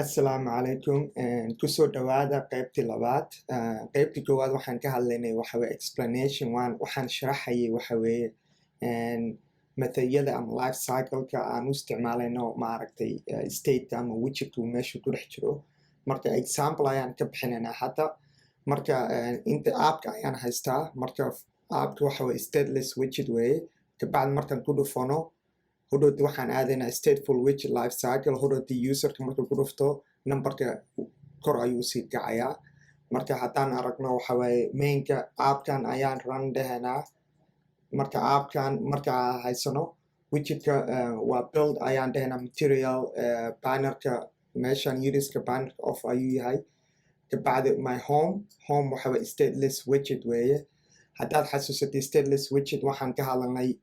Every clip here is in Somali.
Assalaamu calaykum. Kusoo dhawaada qaybtii labaad. Qaybtii koowaad waxaan ka hadlaynay waxa weye explanation, waan waxaan sharaxayay waxa weeye methodyada ama life cycle-ka aan u isticmaalayno, maaragtay, state ama widget uu meesha ku dhex jiro. Marka example ayaan ka bixinaynaa hadda. Marka inta appka ayaan haystaa. Marka appka waxa weye stateless widget weeye. Kabacdi markaan ku dhufano, hodhowti waxaan aadaynaa stateful widget life cycle. Hodhowti userka markuu ku dhufto, numberka kor ayuu sii kacayaa. Marka haddaan aragno, waxa waaye mainka appkan ayaan run dhehenaa. Marka appkan marka haysano, widgetka waa build ayaan dhehenaa. Material bannerka meeshan uriska bannerka off ayuu yahay. Kabacdi my home waxa waye stateless widget weeye. Haddaad xasuusatay, stateless widget waxaan ka hadalnay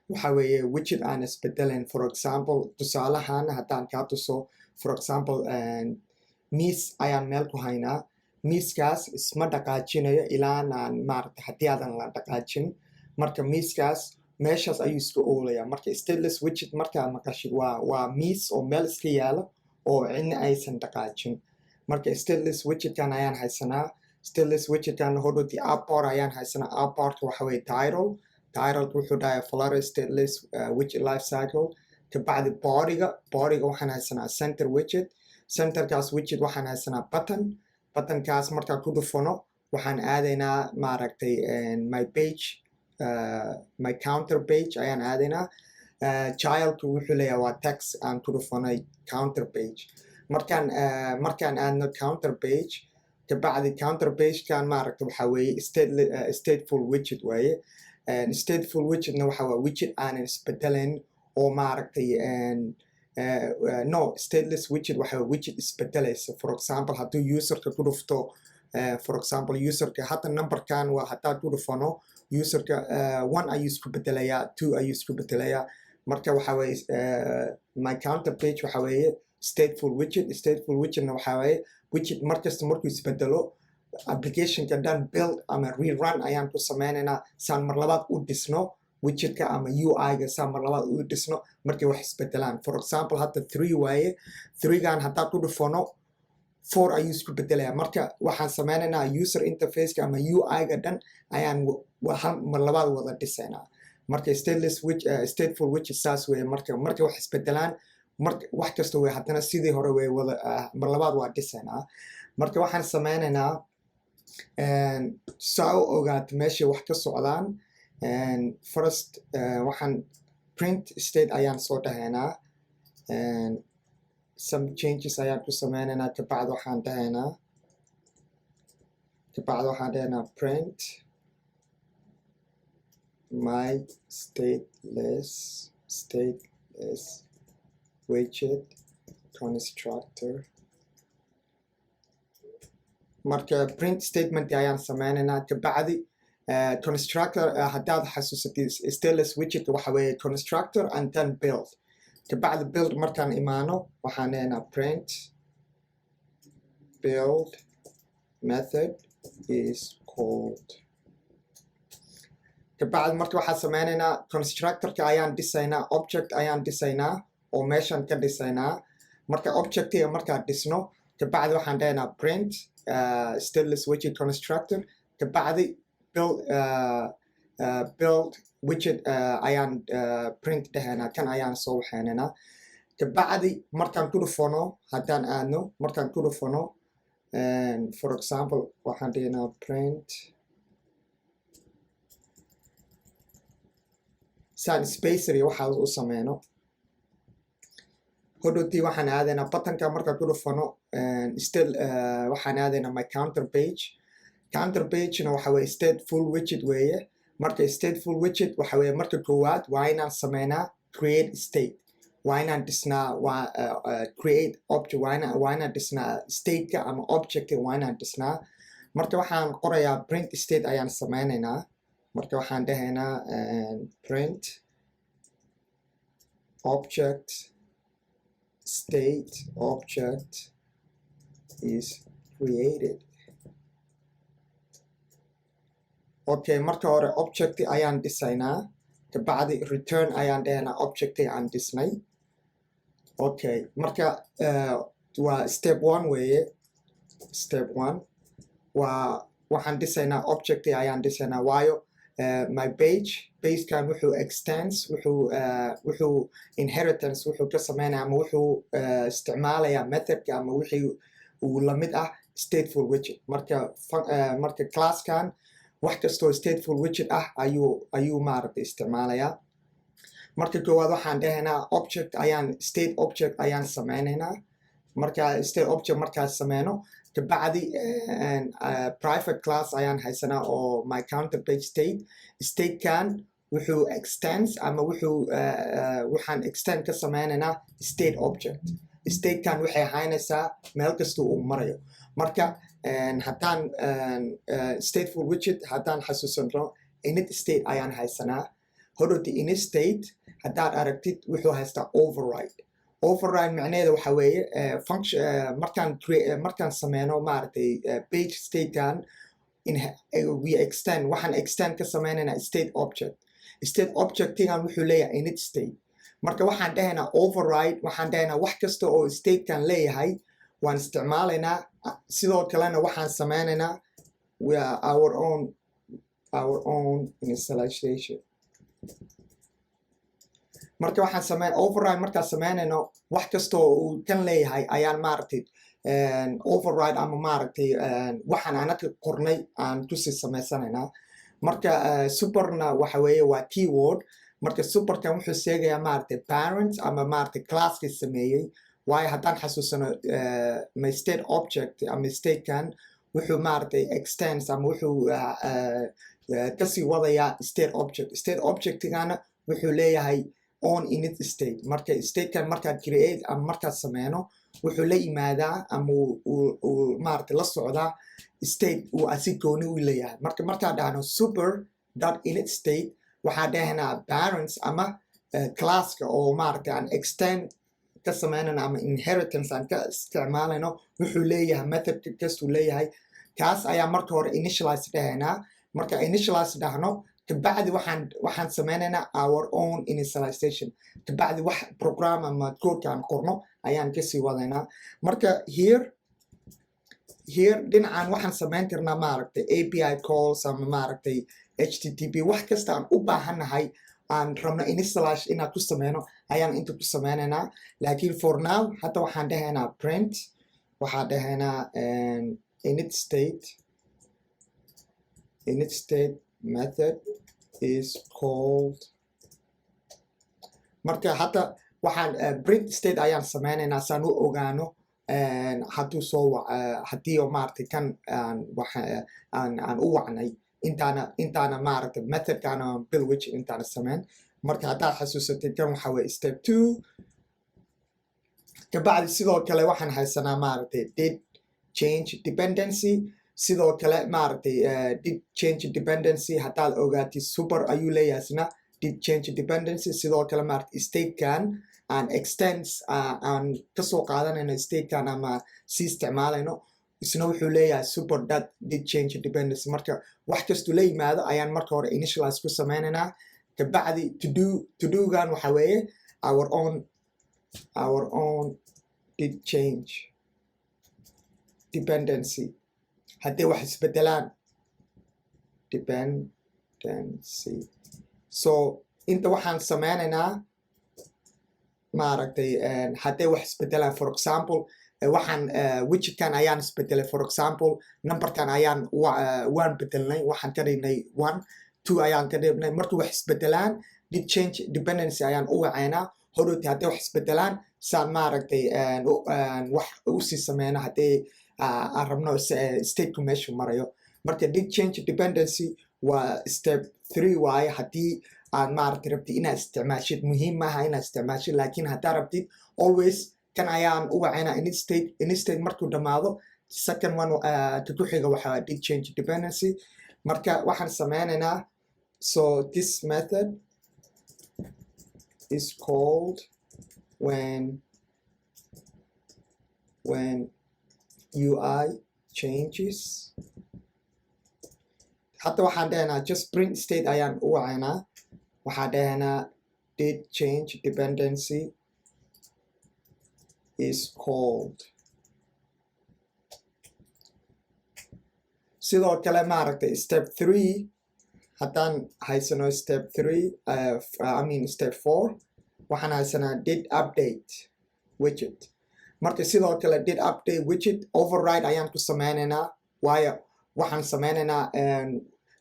waxa weeye widget aan isbedelayn. For example, tusaalahan haddaan kaa tuso, for example, miis ayaan meel ku haynaa. Miiskaas isma dhaqaajinayo ilaanaan, maaragta, haddii aadan la dhaqaajin. Marka miiskaas meeshaas ayuu iska oolaya. Marka stateless widget markaa maqashid, waa miis oo meel iska yaalo oo cidna aysan dhaqaajin. Marka stateless widgetkan ayaan haysanaa. Stateless widgetkan hodhowti app bar ayaan haysanaa. App barka waxa weye title. Titleka wuxuu dhahay Flutter stateless widget life cycle. Kabacdi bodyga waxaan haysanaa center widget. Centerkaas widget waxaan haysanaa button. Buttonkaas markaan ku dhufano, waxaan aadaynaa, maaragtay, my page, my counter page ayaan aadaynaa. Childku wuxuu leeyahay waa text aan ku dhufanay counter page. Markaan aadno counter page, kabacdi counter pagekan, maaragta, waxa weeye stateful widget waaye. Stateful widgetna waxa waa widget aanan isbedelayn oo, maaragtay, no, stateless widget waxa widget isbedelaysa. For example, hadduu userka ku dhufto, for example, userka hadda numberkan waa haddaad ku dhufano, userka one ayuu isku bedelayaa, two ayuu isku bedelayaa. Marka waxa weeye my counter page waxa weeye stateful widget. Stateful widgetna waxa weeye widget markasta markuu isbedelo, applicationka dhan build ama rerun ayaan ku sameynaynaa, saan mar labaad u dhisno widgetka ama UI-ga, saan mar labaad u dhisno markay wax isbedelaan. For example, hadda three waaye. Threegan haddaad ku dhufano, four ayuu isku bedelaya. Marka waxaan sameynaynaa user interfaceka ama UI-ga dhan ayaan hal mar labaad wada dhisaynaa. Marka stateless widget, stateful widget saas weeye. Marka markay wax isbedelaan, mar wax kasta wey haddana sidii hore way wada mar labaad waa dhisaynaa. Marka waxaan sameynaynaa, saa u ogaato meeshay wax ka socdaan, first waxaan print state ayaan soo dhahaynaa. Some changes ayaan ku sameynaynaa. Kabacdi waxaan dhahaynaa print my stateless widget constructor. Marka print statement ayaan sameynaynaa. Kabacdi constructor, haddaad xasuusatid, stateless widget waxa weeye constructor and then build. Kabacdi build markaan imaano, waxaan leenaha print build method is called. Kabacdi marka waxaan sameynaynaa constructorka ayaan dhisaynaa, object ayaan dhisaynaa oo meeshan ka dhisaynaa. Marka objectiga markaan dhisno, kabacdi waxaan dhahaynaa print stateless widget constructor. Kabacdi build widget ayaan print dhahaynaa. Kan ayaan soo waxeynaynaa. Kabacdi markaan ku dhufano, haddaan aadno, markaan ku dhufano, for example, waxaan dhihinaa print, saan spacer iyo waxaas u sameyno. Hodhowtii waxaan aadaynaa buttonka. Markaan ku dhufano, still waxaan aadaynaa my counter page. Counter pagena waxa weye stateful widget weeye. Marka stateful widget waxa weye, marka koowaad waa inaan sameynaa create state, waa inaan dhisnaa, waa create object, waa inaan dhisnaa stateka ama objectka waa inaan dhisnaa. Marka waxaan qorayaa print state ayaan sameynaynaa. Marka waxaan dhahaynaa print object state object is created. Okay, marka hore object ayaan dhisaynaa. Kabacdi return ayaan dhahaynaa objecti aan dhisnay. Okay, marka Waa step one weeye. Step one waa waxaan dhisaynaa object ayaan dhisaynaa, waayo my page pagekan wuxuu extends, wuxuu inheritance wuxuu ka sameynaya ama wuxuu isticmaalayaa methodka ama wixii uu lamid ah stateful widget. Marka classkan wax kastoo stateful widget ah ayuu maaragtay isticmaalayaa. Marka koowaad waxaan dhahaynaa object ayaan, state object ayaan sameynaynaa. Marka state object markaas sameyno, kabacdi private class ayaan haysanaa oo my counter page state. Statekan wuxuu extends ama wuxuu waxaan extend ka sameynaynaa state object. Statekan waxay haynaysaa meel kasta uu marayo. Marka haddaan stateful widget haddaan xasuusano, init state ayaan haysanaa. Hodhowti init state haddaad aragtid wuxuu haystaa override. Override macnaheeda waxa weeye function markaan markaan sameyno maaragtay page statekan in we extend, waxaan extend ka sameynaynaa state object. State objectigan wuxuu leeyahay init state. Marka waxaan dhahaynaa override, waxaan dhahaynaa wax kasta oo statekan leeyahay waan isticmaalaynaa. Sidoo kalena waxaan sameynaynaa we are our own initialization. Marka waxaan sameyn override markaan sameynayno, wax kasta oo uu kan leeyahay ayaan maaragtay override ama maaragtay waxaan anaka qornay aan kusii sameysanaynaa. Marka superna waxa weeye waa keyword. Marka superkan wuxuu sheegayaa maaragtay parent ama maaragtay classkii sameeyey, waayo haddaan xasuusano my state object ama statekan wuxuu maaragtay extends ama wuxuu kasii wadayaa state object. State objectigana wuxuu leeyahay own init state. Marka statekan markaad create ama markaad sameyno, wuxuu la yimaadaa ama uu maaragtay la socdaa state uu asi gooni u leeyahay. Marka markaan dhahno super dot init state, waxaa dhahaynaa parents ama classka oo maaragtay aan extend ka sameynayno ama inheritance aan ka isticmaalayno wuxuu leeyahay method kastuu leeyahay, kaas ayaa marka hore initialize dhahaynaa. Marka initialize dhahno, kabacdi waxaan sameynaynaa our own initialization. Kabacdi wax program ama codeka aan qorno ayaan kasii wadaynaa. Marka here dhinacan waxaan sameyn karnaa maaragtay API calls ama maaragtay HTTP, wax kasta aan u baahannahay aan rabno initialize inaan ku sameyno ayaan inta ku sameynaynaa. Laakiin for now hadda waxaan dhahaynaa print, waxaan dhahaynaa init state, init state method is called. Marka hadda waxaan print state ayaan sameynaynaa saan u ogaano hadduu soo haddii oo maaragtay kan aan waxa aan u wacnay intaana maaragtay methodkaana build widget intaana sameyn. Marka haddaad xasuusatid, kan waxa weye step two. Kabacdi sidoo kale waxaan haysanaa maaragtay did change dependency. Sidoo kale maaragtay did change dependency haddaad ogaatid, super ayuu leeyahay isna did change dependency. Sidoo kale maaragtay statekan aan extends aan kasoo qaadanayno statekan ama sii isticmaalayno, isna wuxuu leeyahay super dot did change dependency. Marka wax kastuu la yimaado ayaan marka hore initialize ku sameynaynaa. Kabacdi to do, to do-gan waxa weeye our own did change dependency haddii wax isbedelaan dependency. So inta waxaan sameynaynaa maaragtay hadday wax isbedelaan, for example waxaan widgetkan ayaan isbedelay, for example numberkan ayaan waan bedelnay, waxaan ka dhignay one, two ayaan ka dhignay. Markuu wax isbedelaan, did change dependency ayaan u wacaynaa. Hodhowti hadday wax isbedelaan, saan maaragtay wax usii sameyno haddii aan rabno stateku meeshu marayo. Marka did change dependency waa step three waaye. Haddii aad maaragtay rabtid inaad isticmaashid, muhiim maaha inaad isticmaashid, laakiin haddaad rabtid, always kan ayaan u wacaynaa init state. Init state markuu dhammaado, second one ka ku xiga waxaa did change dependency. Marka waxaan sameynaynaa, so this method is called when UI changes. Hadda waxaan dhahaynaa just print state ayaan u wacaynaa. Waxaan dhahaynaa did change dependency is called. Sidoo kale, maaragtay, step three haddaan haysano, step three, I mean step four, waxaan haysanaa did update widget. Marka sidoo kale did update widget override ayaan ku sameynaynaa, waayo waxaan sameynaynaa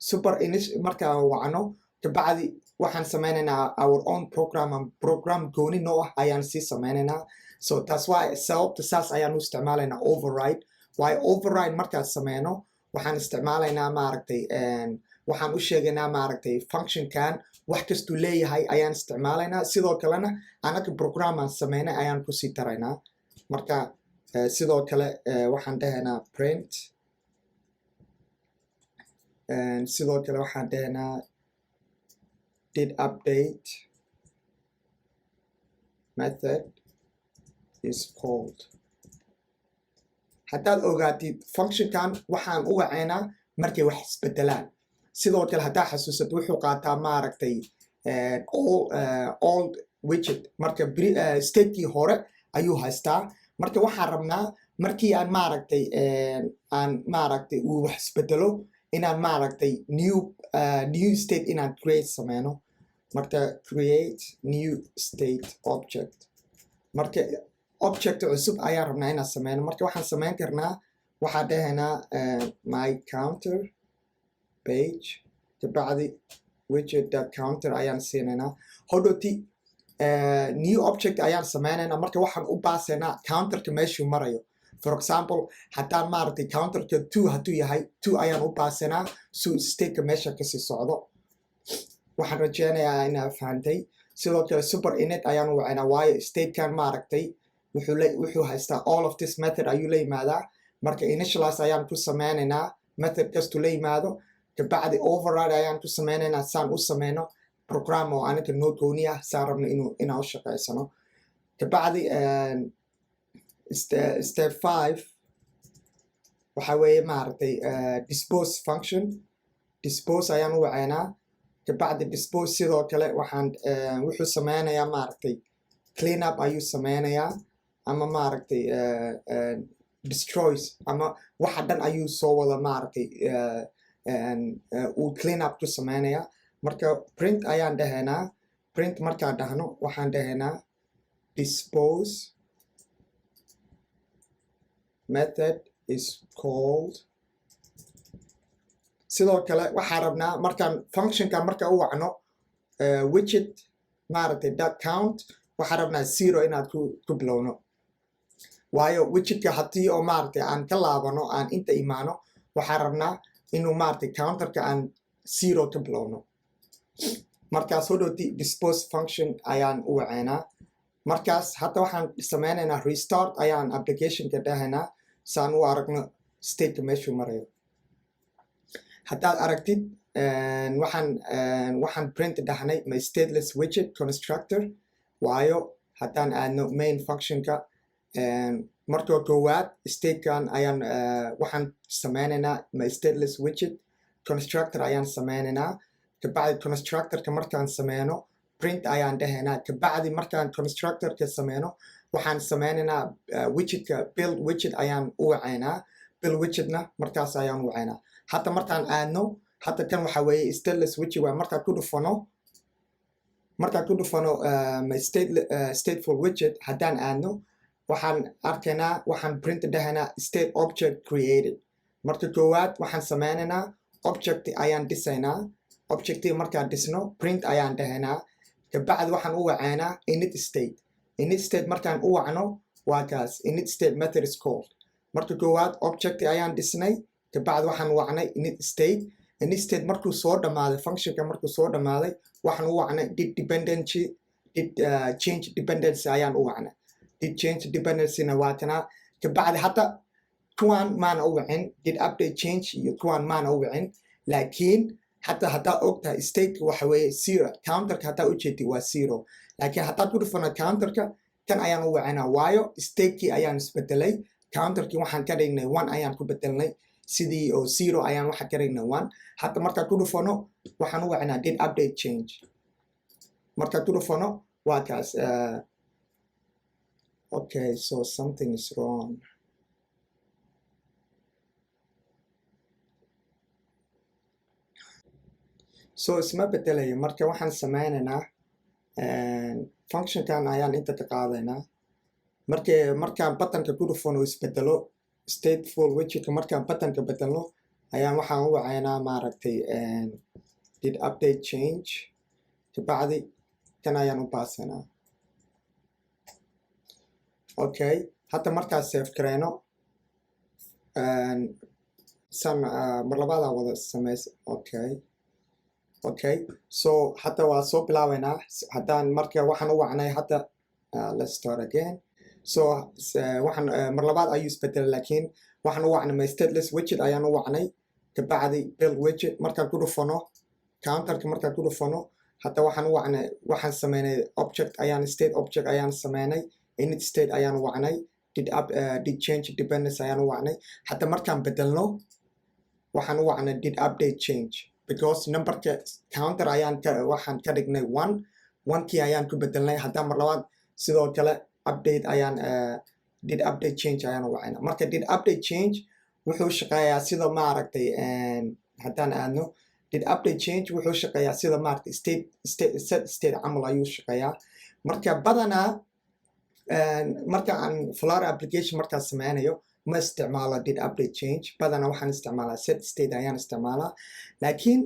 super init markaan wacno kabacdi waxaan sameynaynaa our own program, program gooni noo ah ayaan sii sameynaynaa. So taas waa sababta saas ayaan u isticmaalaynaa override, waayo override markaan sameyno waxaan isticmaalaynaa, maaragtay, waxaan u sheegaynaa, maaragtay, functionkan wax kastuu leeyahay ayaan isticmaalaynaa. Sidoo kalena anaga program aan sameynay ayaan kusii daraynaa. Marka sidoo kale waxaan dhahaynaa print. Sidoo kale waxaan dhahaynaa did update method is called. Haddaad ogaatid, functionkan waxaan u wacaynaa markay wax isbedelaan. Sidoo kale haddaa xasuusato, wuxuu qaataa, maaragtay, old widget. Marka statekii hore ayuu haystaa. Marka waxaan rabnaa markii aan, maaragtay, aan, maaragtay, uu wax isbedelo inaan, maaragtay, new state inaan create sameyno. Marka create new state object. Marka object cusub ayaan rabnaa inaan sameyno. Marka waxaan sameyn karnaa, waxaan dhahaynaa my counter page, kabacdi widget counter ayaan siinaynaa. Hodhoti new object ayaan sameynaynaa. Marka waxaan u baasaynaa counterka meeshuu marayo. For example, haddaan, maaragtay, counterka two hadduu yahay, two ayaan u baasanaa suu stateka meesha kasii socdo. Waxaan rajeynayaa inaa fahantay. Sidoo kale super init ayaan u wacaynaa, waayo statekan, maaragtay, wuxuu haystaa all of this method ayuu la yimaadaa. Marka initialize ayaan ku sameynaynaa method kastuu la yimaado. Kabacdi override ayaan ku sameynaynaa saan u sameyno program oo aniga noo gooni ah, saan rabno inaan u shaqeysano. Kabacdi step five waxa weeye, maaragtay, dispose function. Dispose ayaan u wacaynaa. Kabacdi dispose sidoo kale waxaan wuxuu sameynayaa, maaragtay, clean up ayuu sameynayaa ama, maaragtay, destroys ama waxa dhan ayuu soo wada, maaragtay, uu clean up ku sameynayaa. Marka print ayaan dhahaynaa. Print markaan dhahno, waxaan dhahaynaa dispose method is called. Sidoo kale waxaan rabnaa markaan functionkan marka u wacno widget, maaragtay, dot count, waxaan rabnaa zero inaad ku bilowno, waayo widgetka haddii oo, maaragtay, aan ka laabano, aan inta imaano, waxaan rabnaa inuu, maaragtay, counterka aan zero ka bilowno. Markaas hodhowti dispose function ayaan u waceynaa. Markaas hadda waxaan sameynaynaa restart ayaan applicationka dhahaynaa saan u aragno stateka meeshuu marayo. Haddaad aragtid, waxaan print dhahnay my stateless widget constructor, waayo haddaan aadno main functionka, marka koowaad statekan ayaan waxaan sameynaynaa my stateless widget constructor ayaan sameynaynaa. Kabacdi constructorka markaan sameyno, print ayaan dhahaynaa. Kabacdi markaan constructorka sameyno, waxaan sameynaynaa widgetka build widget ayaan u wacaynaa. Build widgetna markaas ayaan u wacaynaa. Hadda markaan aadno, hadda kan waxa weeye stateless widget waa. Markaan ku dhufano stateful widget haddaan aadno, waxaan arkaynaa, waxaan print dhahaynaa state object created. Marka koowaad waxaan sameynaynaa object ayaan dhisaynaa. Objectii markaan dhisno, print ayaan dhahaynaa. Kabacdi waxaan u wacaynaa init state. Init state markaan u wacno, waa kaas, init state method is called. Marka koowaad object ayaan dhisnay, kabacdi waxaan wacnay init state. Init state markuu soo dhammaaday, functionka markuu soo dhammaaday, waxaan u wacnay did dependency, did change dependency ayaan u wacnay. Did change dependencyna waa tanaa. Kabacdi hadda kuwaan maana u wicin, did update change iyo kuwaan maana u wicin, laakiin hadda haddaa og tahay stateka waxa weeye zero. Counterka haddaa ujeedid waa zero, laakiin haddaad ku dhufano counterka, kan ayaan u wacinaa, waayo statekii ayaan isbedelay. Counterkii waxaan ka dhignay one ayaan ku bedelnay, sidii oo zero ayaan waxaan ka dhignay one. Hadda markaan ku dhufano, waxaan u wacinaa did update change. Markaan ku dhufano, waa kaas. Okay, so something is wrong. So isma bedelayo. Marka waxaan sameynaynaa, functionkan ayaan inta ka qaadaynaa. Marka markaan buttonka ku dhufano uu isbedelo stateful widgetka, markaan buttonka bedelno ayaan waxaan u wacaynaa, maaragtay, did update change. Kabacdi kan ayaan u baasanaa. Okay, hadda markaan save gareyno san mar labaadaan wada sameys. Okay, so hadda waa soo bilaabeynaa. Haddaan marka waxaan u wacnay hadda, let's start again. So waxaan mar labaad ayuu isbedelay, laakiin waxaan u wacnay my stateless widget ayaan u wacnay. Kabacdi build widget markaan ku dhufano, counterka markaan ku dhufano, hadda waxaan u wacnay, waxaan sameynay object ayaan, state object ayaan sameynay, init state ayaan u wacnay, did change dependency ayaan u wacnay. Hadda markaan bedelno, waxaan u wacnay did update change, because numberka counter ayaan ka waxaan ka dhignay one, one-kii ayaan ku bedelnay. Haddaan mar labaad sidoo kale update ayaan did update change ayaan u wacnay. Marka did update change wuxuu shaqeeyaa sida, maaragtay, haddaan aadno, did update change wuxuu shaqeeyaa sida, maaragtay, state set state camal ayuu shaqeeyaa. Marka badanaa marka aan Flutter application markaan sameynayo, ma isticmaalo did update change. Badanaa waxaan isticmaalaa set state ayaan isticmaalaa, laakiin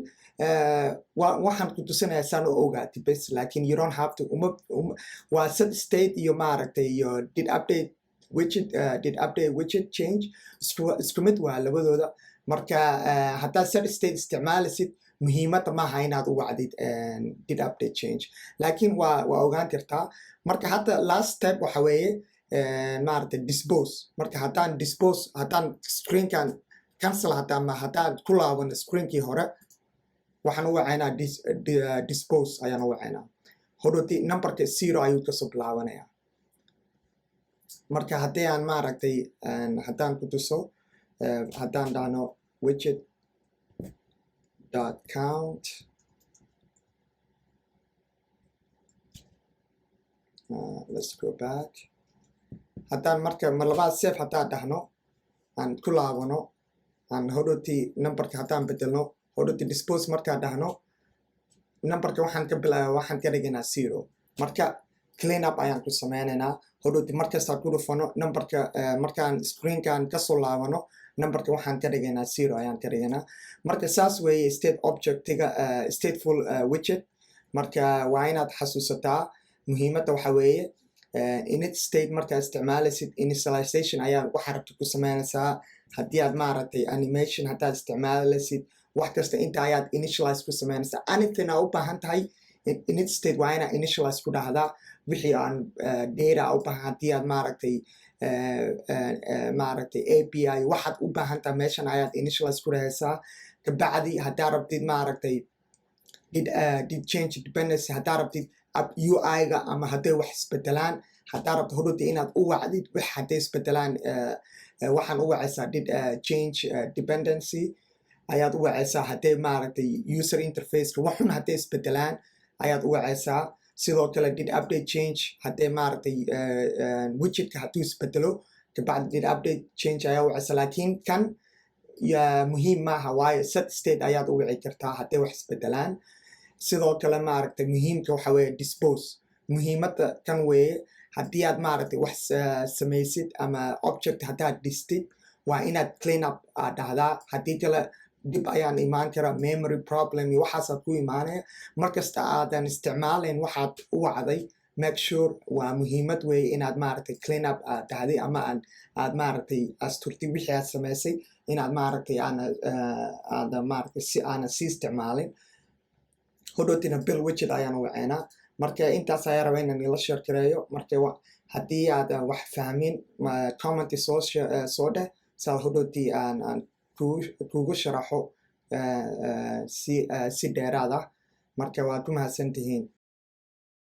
waxaan ku tusinayaa saan u ogaatay bes, laakiin you don't have to. Uma waa set state iyo, maaragtay, iyo did update widget, did update widget change isku mid waa labadooda. Marka haddaad set state isticmaalisid, muhiimadda maaha inaad u wacdid did update change, laakiin waa ogaan kartaa. Marka hadda last step waxa weeye, maaragtay, dispose. Marka haddaan dispose, haddaan screenkan cancel, haddaan haddaan ku laabano screenkii hore, waxaan u wacaynaa dispose ayaan u wacaynaa. Hodhoti numberka zero ayuu kasoo bilaabanayaa. Marka haddii aan, maaragtay, haddaan ku tuso, haddaan dhahno widget dot count, let's go back. Haddaan marka mar labaad save haddaan dhahno, aan ku laabano, aan hodhoti numberka haddaan bedelno, hodhoti dispose markaan dhahno, numberka waxaan ka bila waxaan ka dhiganaa zero. Marka clean up ayaan ku sameynaynaa. Hodhoti markastaan ku dhufano numberka, markaan screenkan kasoo laabano, numberka waxaan ka dhigaynaa zero ayaan ka dhigaynaa. Marka saas weeye state objectiga, stateful widget. Marka waa inaad xasuusataa muhiimadda waxa weeye, init state markaa isticmaalaysid, initialization ayaa waxa rabta ku sameynaysaa. Haddii aad, maaragtay, animation haddaad isticmaalaysid, wax kasta inta ayaad initialize ku sameynaysaa. Anything aa u baahan tahay, init state waa inaa initialize ku dhahdaa. Wixii aan data u baahan, haddii aad, maaragtay, maaragtay, API waxaad u baahan tahay, meeshan ayaad initialize ku dhahaysaa. Kabacdi haddaa rabtid, maaragtay, did change dependency, haddaa rabtid UI-ga ama hadday wax isbedelaan, haddaa rabto hodhowta inaad u wacdid wax hadday isbedelaan, waxaan u wacaysaa did change dependency ayaad u wacaysaa. Hadday, maaragtay, user interfaceka waxun hadday isbedelaan ayaad u wacaysaa. Sidoo kale did update change hadday, maaragtay, widgetka hadduu isbedelo, kabacdi did update change ayaa u wacaysaa. Laakiin kan muhiim maaha, waayo set state ayaad u wici kartaa hadday wax isbedelaan. Sidoo kale, maaragtay, muhiimka waxa weeye dispose. Muhiimadda kan weeye. Haddii aad, maaragtay, wax samaysid ama object haddaad dhistid, waa inaad clean up aad dhahdaa. Haddii kale dib ayaan imaan kara, memory problem iyo waxaasaad ku imaanaya. Markasta aadan isticmaalayn waxaad u wacday, make sure, waa muhiimad weeye inaad, maaragtay, clean up aad dhahday ama aad, maaragtay, asturtay wixii aad samaysay, inaad, maaragtay, aana aada, maaragtay, si aanan sii isticmaalin. Hodhowtina build widget ayaan u waceynaa. Marka intaas ayaa raba inaan ila share gareeyo. Marka haddii aad wax fahmin, comment soo dheh saad hodhowtii aan kugu sharaxo si dheeraad ah. Marka waad ku mahadsan tihiin.